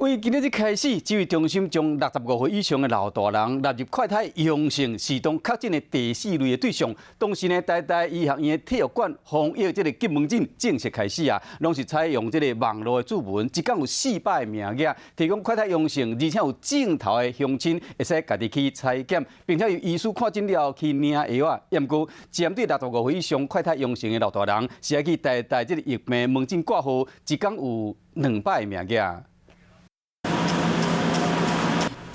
對今仔日開始，指揮中心將65歲以上的老大人納入快篩陽性自動確診的第四類的對象。同時呢，台大醫學院的體育館防疫這个急門診正式開始啊，攏是採用這个網路的主文，一工有400个名額，提供快篩陽性而且有症頭的鄉親會使家己去採檢，並且由醫師看診了後去領藥啊。毋過針對65歲以上快篩陽性的老大人，是愛去台大這个疫病門診掛號，一工有200个名額。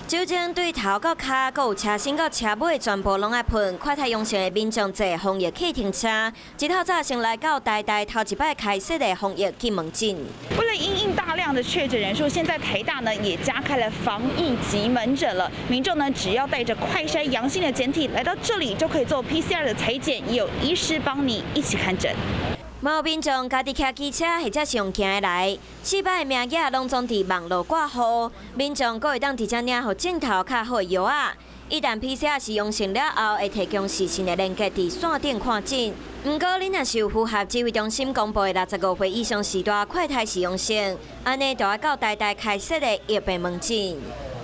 酒精對頭到跤，閣有車身到車尾，全部攏愛噴。快篩陽性的民眾坐防疫計程車，一透早先來到台大頭一擺開設的防疫急門診。為了因應大量的確診人數，現在台大呢也加開了防疫急門診了。民眾呢只要帶着快篩陽性的檢體來到這裡，就可以做 PCR 的採檢，也有醫師幫你一起看診。嘛有民眾家己騎機車或者是用行的來，400个名額攏總佇網路掛號，民眾閣會當佇遮領予症頭較好的藥仔。一旦 PCR 是陽性了後，會提供視訊的連結佇線頂看診。毋過，你若是有符合指揮中心公布的65歲以上序大快篩是陽性，按呢就愛到台大開設的疫病門診。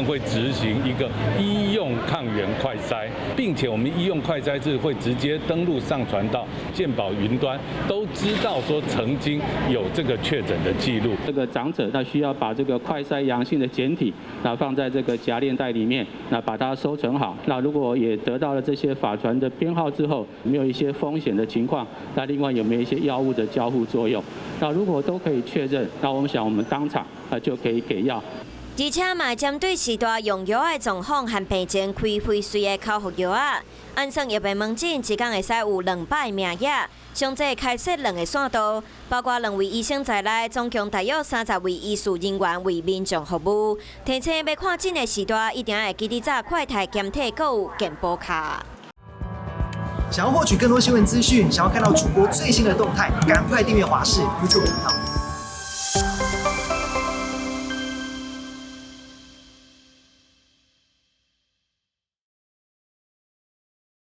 會執行一個醫用抗原快篩，並且我們醫用快篩是會直接登錄上傳到健保雲端，都知道說曾經有這個確診的記錄。這個長者他需要把這個快篩陽性的檢體，那放在這個夾鏈袋裡面，那把它收存好。那如果也得到了這些法傳的編號之後，沒有一些風險的情況，那另外有沒有一些藥物的交互作用？那如果都可以確認，那我們想我們當場啊就可以給藥。而且嘛，針對序大用藥的狀況和病情開輝瑞的口服藥仔，按算疫病門診一工會使有200名額，上濟開設兩个線道，包括兩位醫生在內，總共大約30位醫事人員為民眾服務。提醒欲看診的序大，一定會記得帶快篩檢體，閣有健保卡。想要獲取更多新聞資訊，想要看到主播最新的動態，趕快訂閱華視 YouTube 頻道。